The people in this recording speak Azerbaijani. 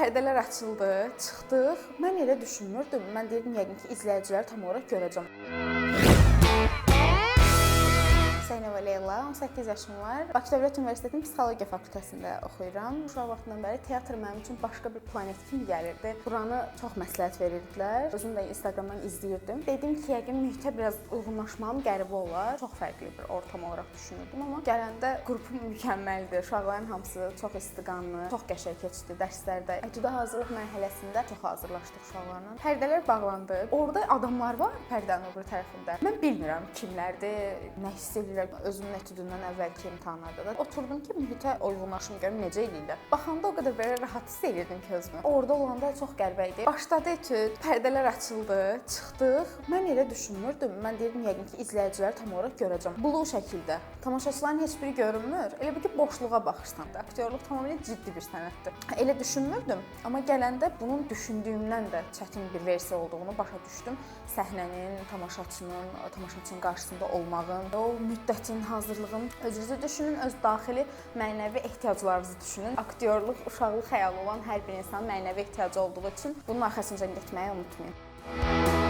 Pərdələr açıldı, çıxdıq. Mən elə düşünmürdüm. Mən deyirdim yəqin ki, izləyiciləri tam olaraq görəcəm. Hüseynova Leyla, 18 yaşım var. Bakı Dövlət Universitetinin Psixologiya fakültəsində oxuyuram. Uşaq vaxtından bəri teatr mənim üçün başqa bir planet kimi gəlirdi. Buranı çox məsləhət verirdilər. Özüm də Instagramdan izləyirdim. Dedim ki, yəqin mühitə biraz uyğunlaşmağım qəribə olar. Çox fərqli bir ortam olaraq düşünürdüm, amma gələndə qrupum mükəmməldir. Uşaqların hamısı çox istiqanlı, çox qəşəng keçdi dərslərdə. Etüdə hazırlıq mərhələsində çox hazırlaşdıq uşaqlarla. Pərdələr bağlandı. Orada adamlar var pərdənin o biri tərəfində. Mən bilmirəm kimlərdir, nə hiss edirlər. Özümün etüdündən əvvəlki imtahanlarda da oturdum ki, mühitə uyğunlaşım görüm necə eləyirlər. Baxanda o qədər belə rahat hiss elirdim ki özümü. Orada olanda çox qəribə idi. Başladı etüd, pərdələr açıldı, çıxdıq. Mən elə düşünmürdüm. Mən deyirdim yəqin ki, izləyiciləri tam olaraq görəcəm. Blue şəkildə tamaşaçıların heç biri görünmür. Elə bil ki, boşluğa baxırsan da. Aktyorluq tamamilə ciddi bir sənətdir. Elə düşünmürdüm, amma gələndə bunun düşündüyümdən də çətin bir versiya olduğunu başa düşdüm. Səhnənin, tamaşaçının qarşısında olmağın, o müddətin, hazırlığın, özünüzü düşünün, öz daxili mənəvi ehtiyaclarınızı düşünün. Aktyorluq uşaqlıq xəyalı olan hər bir insanın mənəvi ehtiyacı olduğu üçün bunun arxasınca getməyi unutmayın.